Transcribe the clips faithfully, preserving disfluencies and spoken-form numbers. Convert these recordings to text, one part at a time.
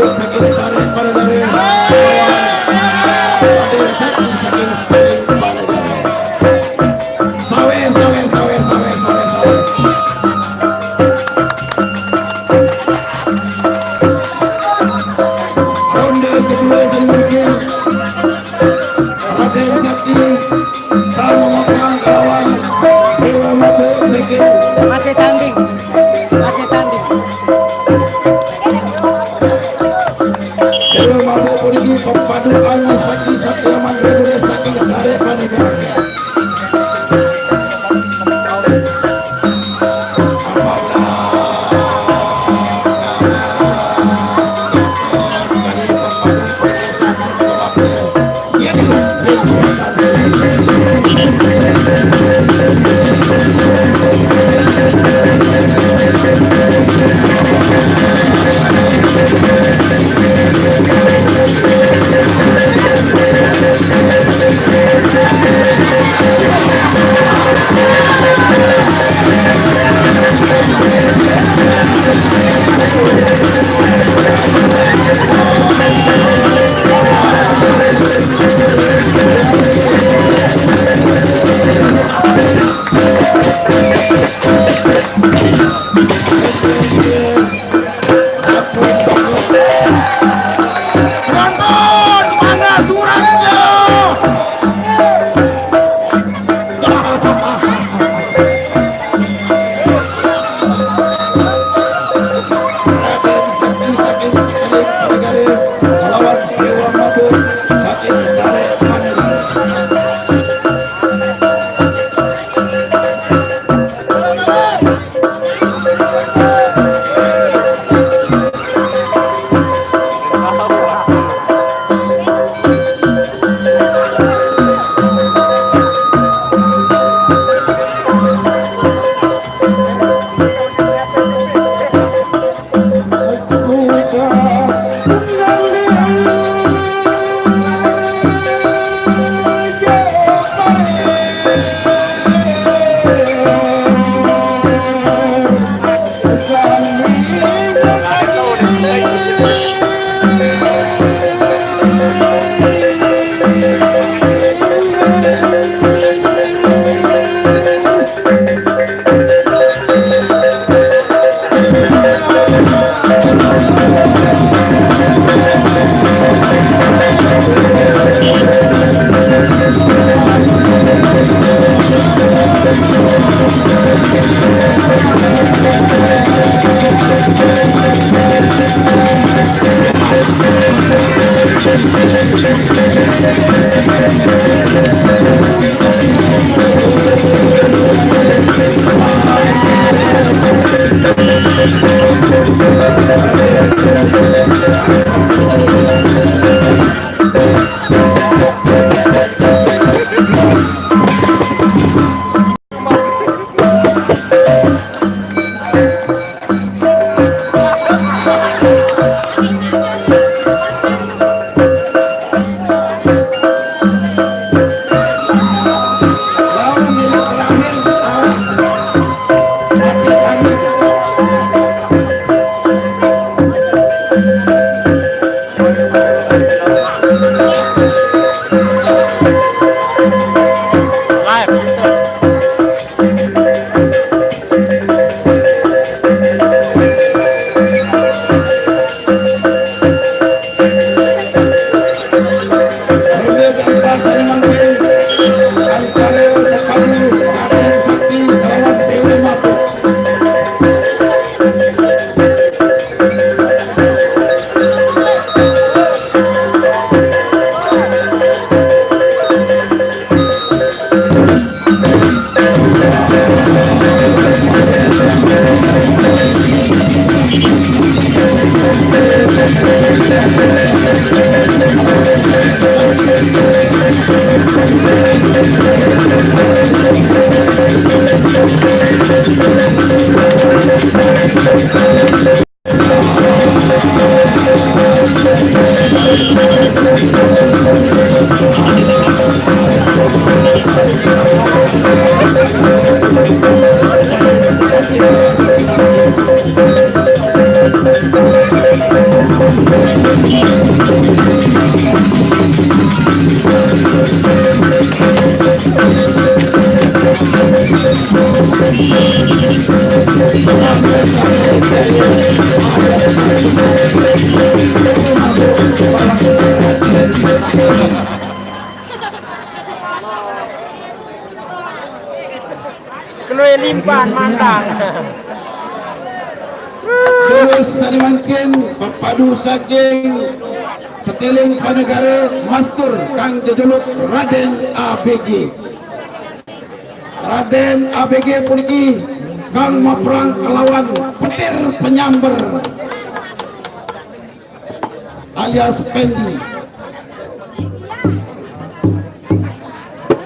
Saking Tarik Panagari. Sawer, sawer, sawer, sawer, sawer, sawer. Ronde kedua, Sri Mungkil. Raden Sakti, sama Makang Kawan, Dewa Mabuk Sikit. Mati tanding, mati tanding. Dewa Mabuk puniki pepaduan Sakti Satya Mantra Guru saking Tarik Panagari. Penonton, mana suratnya? Limpaan mandang. Terus sane mangkin pepadu saking Seteling Panegare, Mastur kang jejuluk Raden A B G. Raden A B G puniki kang maprang kalawan petir penyamber alias Pendi.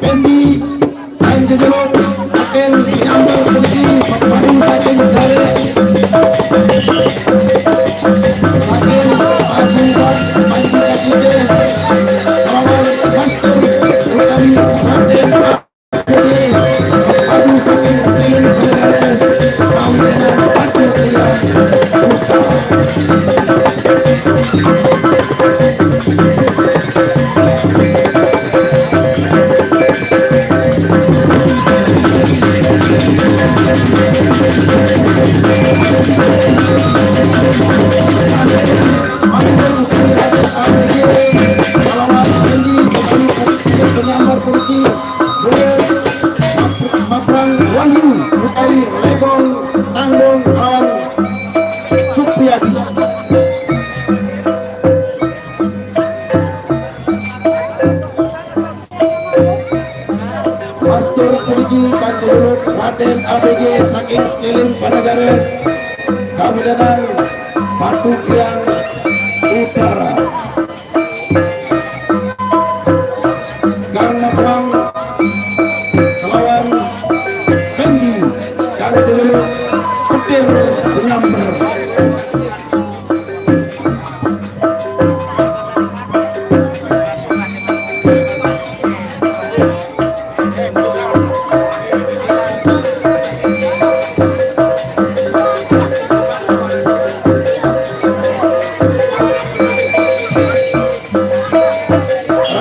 Pendi kang jejuluk Raden Penyamber puniki pepadu saking Jare. Saking Aguan Panji Kajike kalawan Mastur utawi Raden A B G. Pepadu saking Seteling Panegare kawinan Panji Kajike. Penyambar puniki, Maprang Wahyu utawi Legong Tanggung lawan Supriyadi. Pastur puniki kang jejuluk Raden A B G saking Seteling Panegare, Kawidanan Batu Kriang Utara. Kang maprang kalawan Pendi kang jejuluk Petir Penyamber.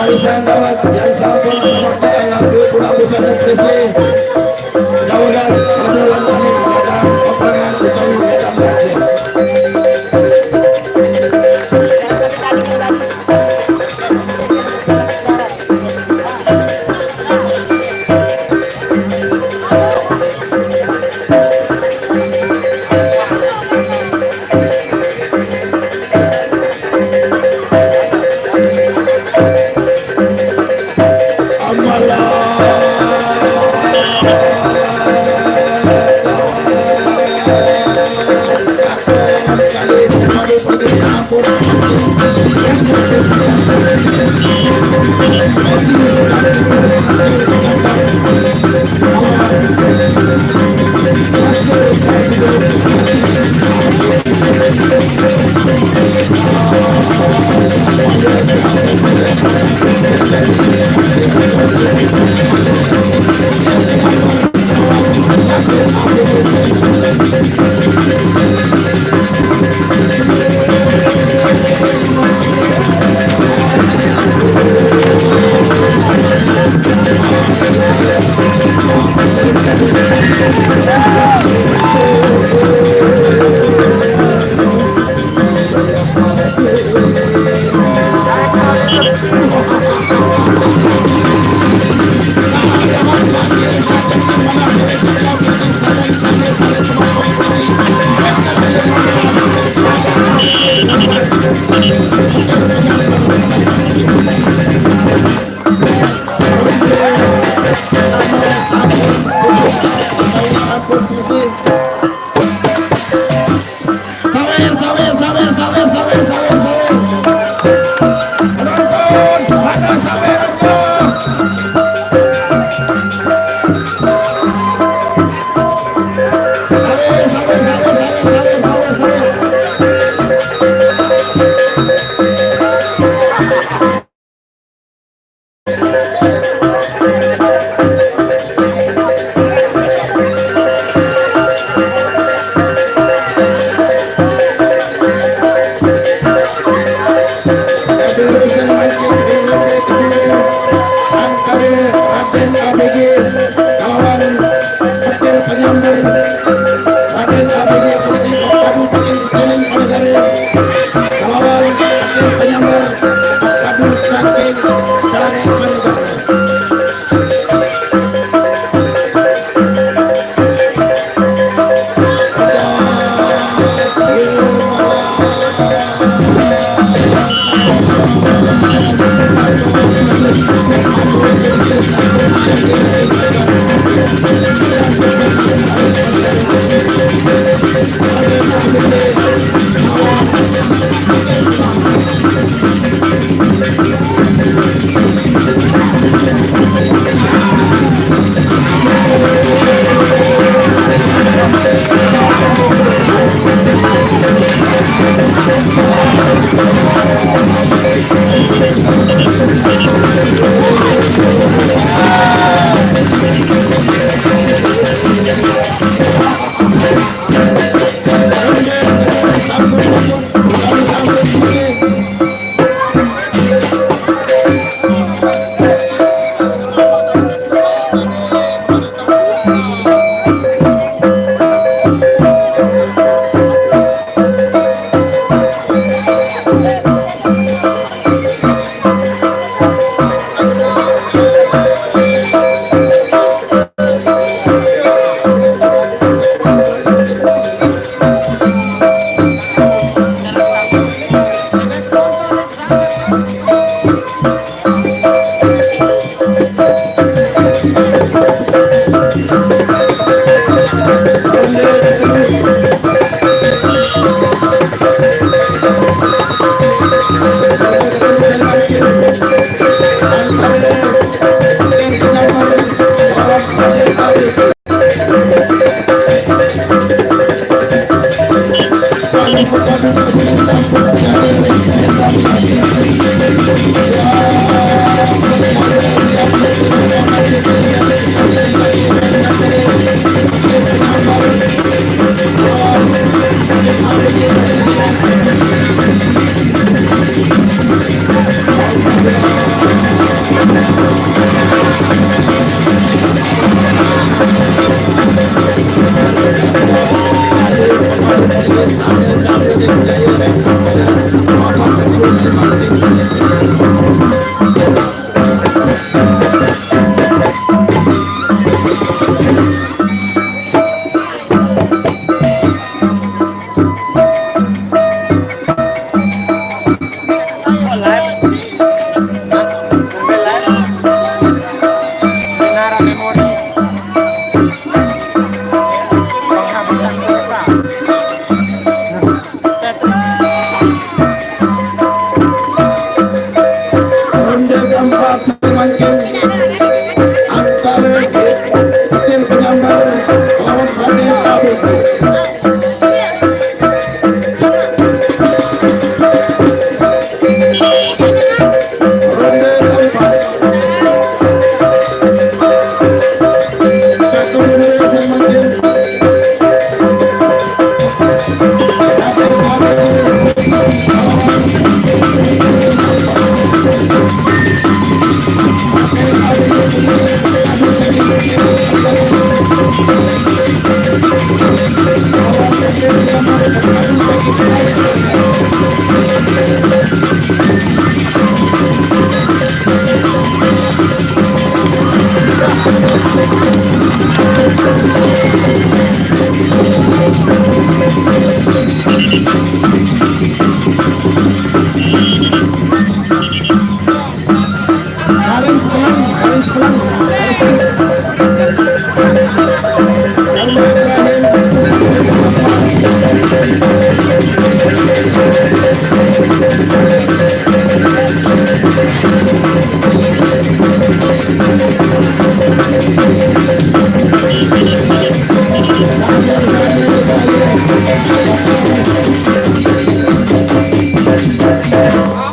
Rarisang dawet, yen sampun mekti nganggo pura busana krese. Dawegan, anu lan anu, kadang peperangan utawi kadang raja. Ronde keempat semakin antara Petir Penyambar lawan Raden Abik. Ronde keempat. Satu ronde semakin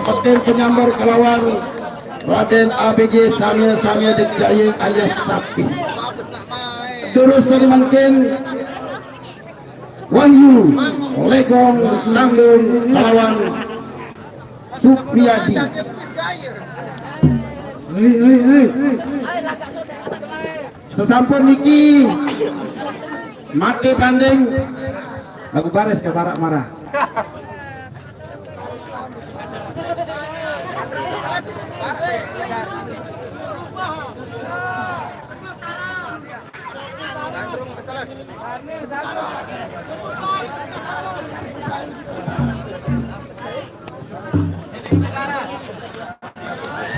Petir Penyambar kalawan Raden A B G sami-sami dikjayeng alias Sapi. Terus sari mangkin Wahyu Legong Tanggung kalawan Supriyadi. Hei, hei, hei. Sesampun niki mati tanding lagu baris ke barak marah.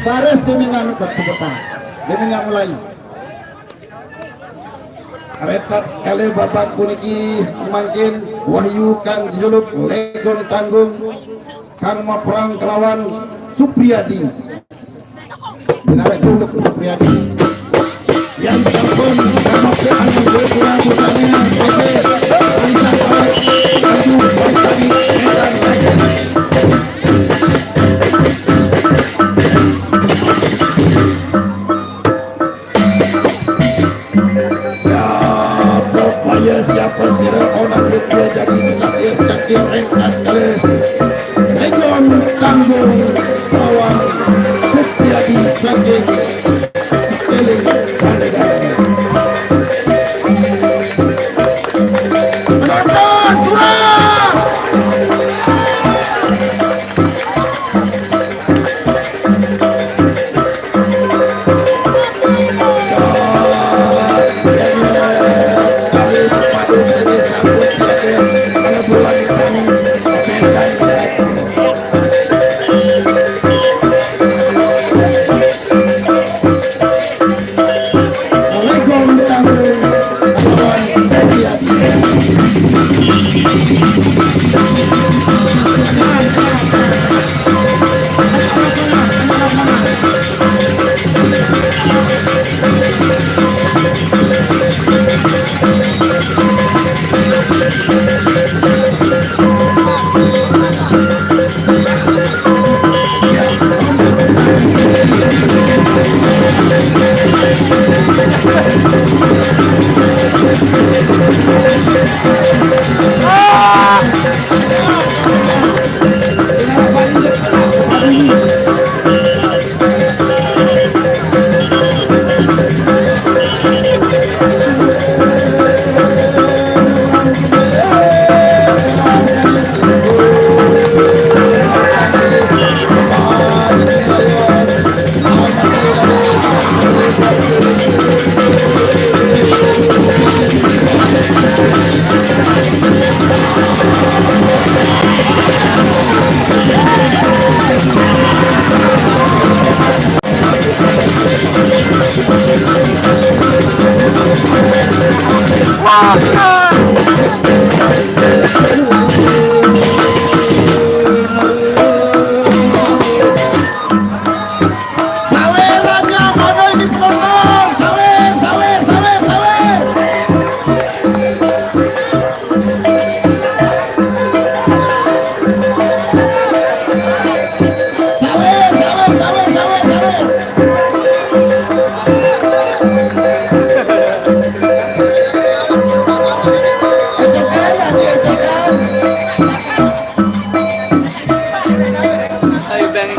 Baris demen anu, Pak, sebentar. Demen yang mulai. Retak kali babak puniki mangkin Wahyu kang jejuluk Legon Tanggung kang maperang kelawan Supriyadi. Benar jejuluk Supriyadi. Yang sampun kamapian kurang usahanya. Siapa paya, siapa sira, anak lucu jadi sakit, sakit rengkat kali. Legon Tanggung lawan Supriyadi saking Sekeling Pandegan. Penonton, surang! Sawer aja, mana ini penonton? Sawer, sawer, sawer, sawer. Sawer, sawer, sawer, sawer, sawer. Ecokan, lagi ecokan. Ayo, Bang,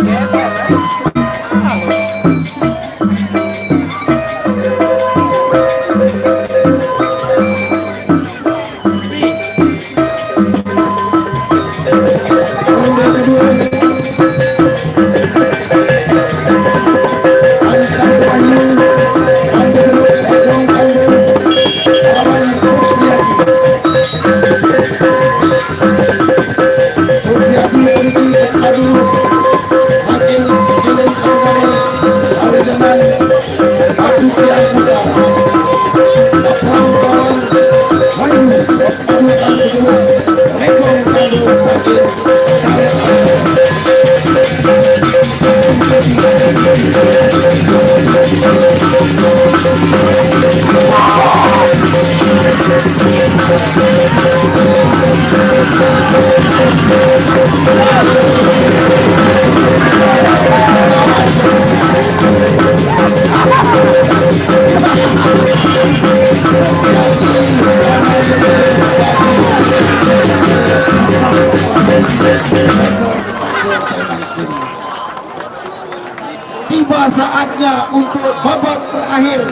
Tiba saatnya untuk babak terakhir,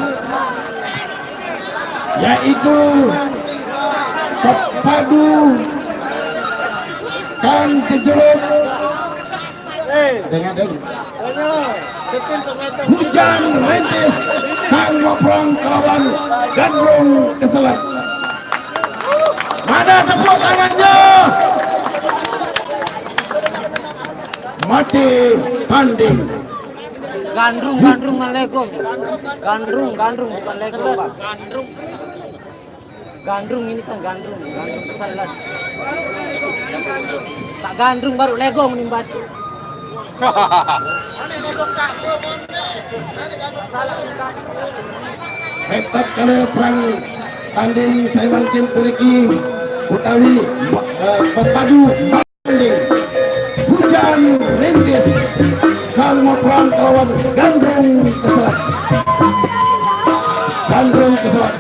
yaitu pepadu kang jejuluk dengan hujan rintis kang ngoprong kelawan gandrung keselet. Mana tepuk tangannya? Mati tanding. Gandrung, gandrung, bukan legong. Gandrung, gandrung, bukan legong, Bang. Gandrung ini kan gandrung, gandrung salah. Tak gandrung baru legong ni baca. Hebat kali perang tanding saya mangkin puniki utawi, eh, pepadu. Hujan rintis, kang mau perang kelawan gandrung keselat. Gandrung keselat.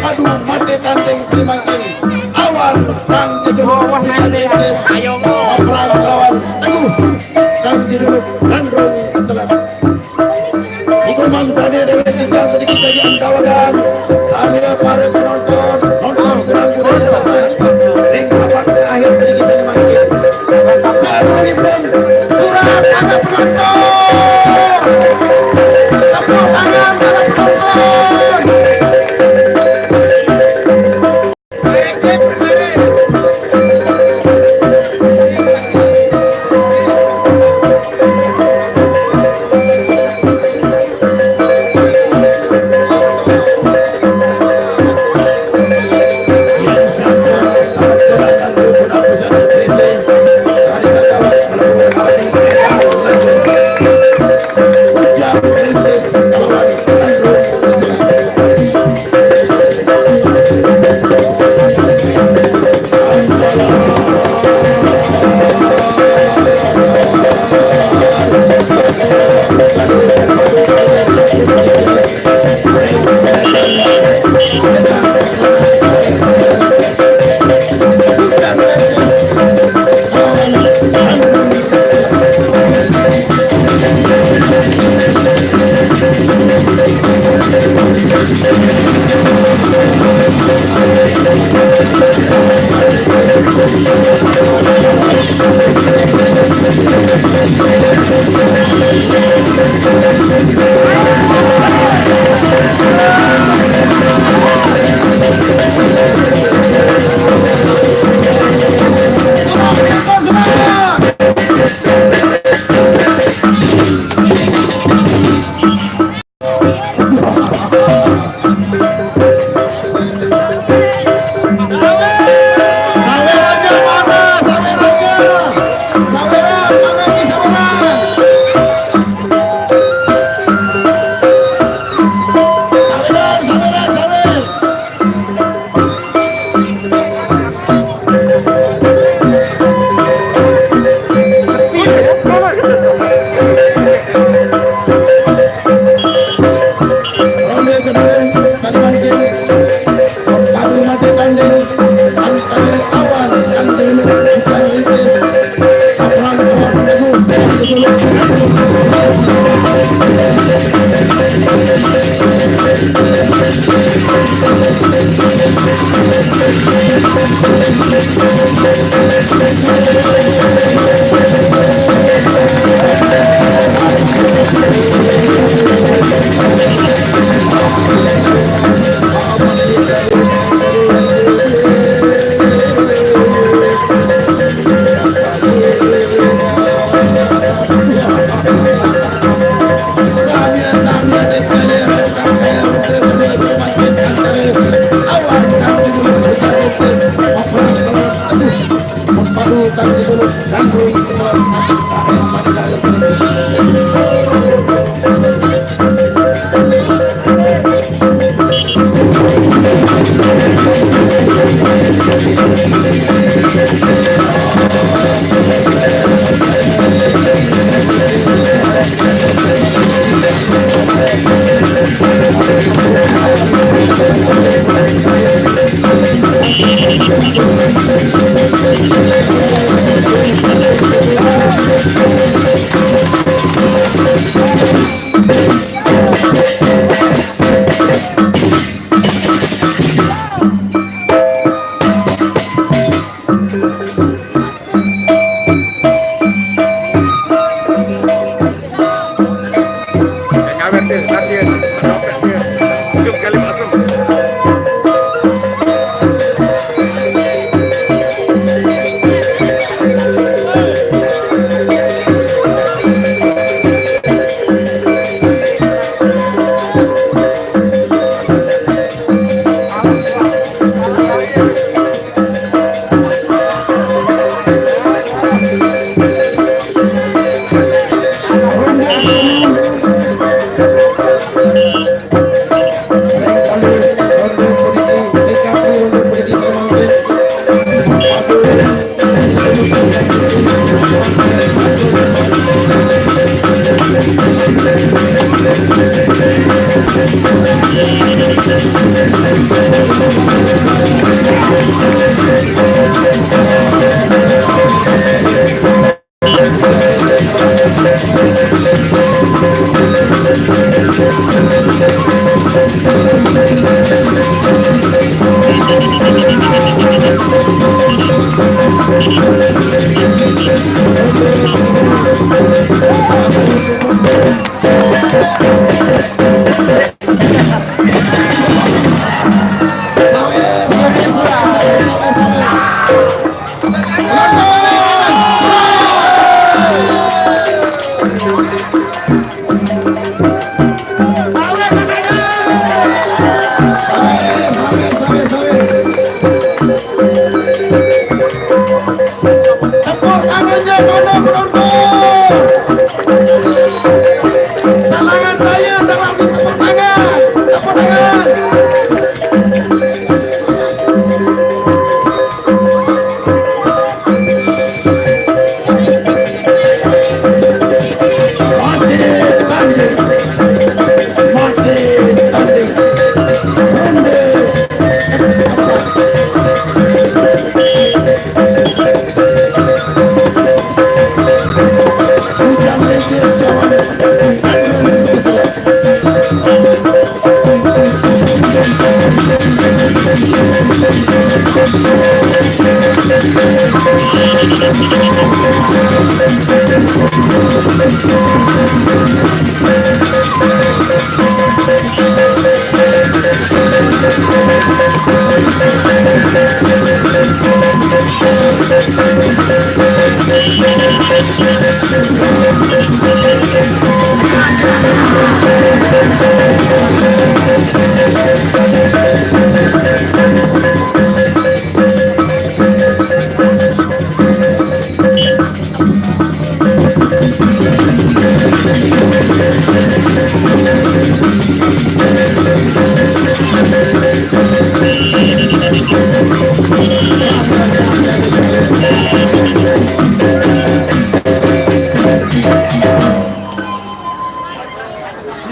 Aduh, mati tanding Sri Mangkin. Awan, tang jejuluk, ayo, perang lawan. Aduh, tang jejuluk, gandrung keselat. Iku mangkane dheweke tinggal sedikit lagi angkawagan. Sambil para penonton, nonton kurang budaya saja. Ring papan akhir sedikit sing mangkin. Sadurungipun surat para penonton. Tepuk tangan para penonton. Saweran mana? Saweran. Saweran, mana ki saweran? Saweran, saweran, sawer. Ronde kedua, Kalimantan, Kalimantan tanding, antara awan, antara hujan rintis, abrang awan teguh, Padu tadi dulu, dan dulu. Nyawer dia, latihan, nyawer dia. Masuk sekali, masuk. Tepuk tangannya mana penonton? Salangan saya dalam tepuk tangan. Tepuk tangan. Mati tanding. Mati tanding. Ronde keempat. Ujang Rintis, Jawan.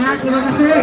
Ya, terima kasih.